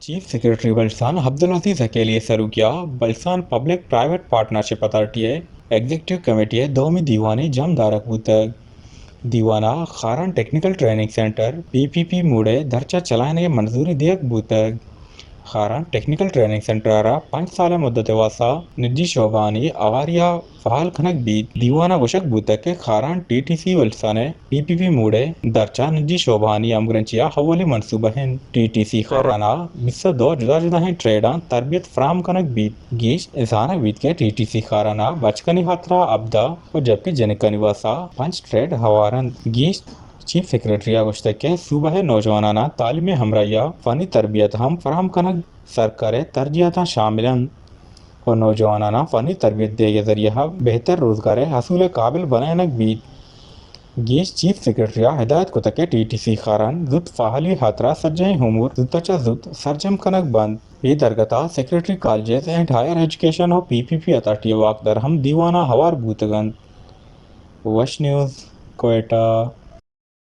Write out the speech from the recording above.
Chief secretary Balochistan عبدالعزیز حقیلی ءِ سروکی ءَ Balochistan public private partnership authority ءِ ایگزیکٹو کمیٹی ءِ دومی دیوانے جم دارگ بوتگ۔ دیوان ءَ خاران ٹیکنیکل ٹریننگ سینٹر، پی پی پی، موڈ ءِ درچ ءِ چلائینگ ءِ منظوری دیگ بوتگ۔ خاران ٹیکنیکل ٹریننگ سینٹر ءَ را پنچ سال ءِ مدت ءِ واستہ نجی شعبہانی ہواری ءَ فعال کنگ بیت۔ دیوان ءَ گوشگ بوتگ کہ Kharan T T C Balochistan ءِ پی پی پی موڈ ءِ درچ ءَ نجی شعبہانی ہمگرنچی ءِ اولی منصوبہ انت۔ ٹی ٹی سی خاران ءَ بیست ءُ دو جدا جدائیں ٹریڈاں تربیت فراہم کنگ بیت۔ گیش زانگ بیت کہ ٹی ٹی سی خاران ءَ بچکانی ہاترا ہبدہ ءُ جبکہ جنکانی واستہ پنچ ٹریڈ ہوار انت۔ گیش چیف سیکرٹری ءَ گوشتگ کہ صوبہ ءِ نوجواناناں تعلیم ءِ ہمراہی ءَ فنی تربیت ہم فراہم کنگ سرکار ءِ ترجیحاتاں شامل انت ءُ نوجواناناں فنی تربیت دیگ ءِ ذریعہ ءَ بہتر روزگار ءِ حصول ءِ قابل بنائینگ بیت۔ گیش چیف سیکرٹری ءَ ہدایت کتگ کہ ٹی ٹی سی خاران زوت فعالی ءِ ہاترا سجہیں امور زوت ءَ چہ زوت سرجم کنگ بنت۔ اے درگت ءَ secretary colleges and higher education ءُ پی پی پی اتھارٹی ءِ واکدار ہم دیوان ءَ ہوار بوتگ انت۔ وش نیوز، کوئٹہ۔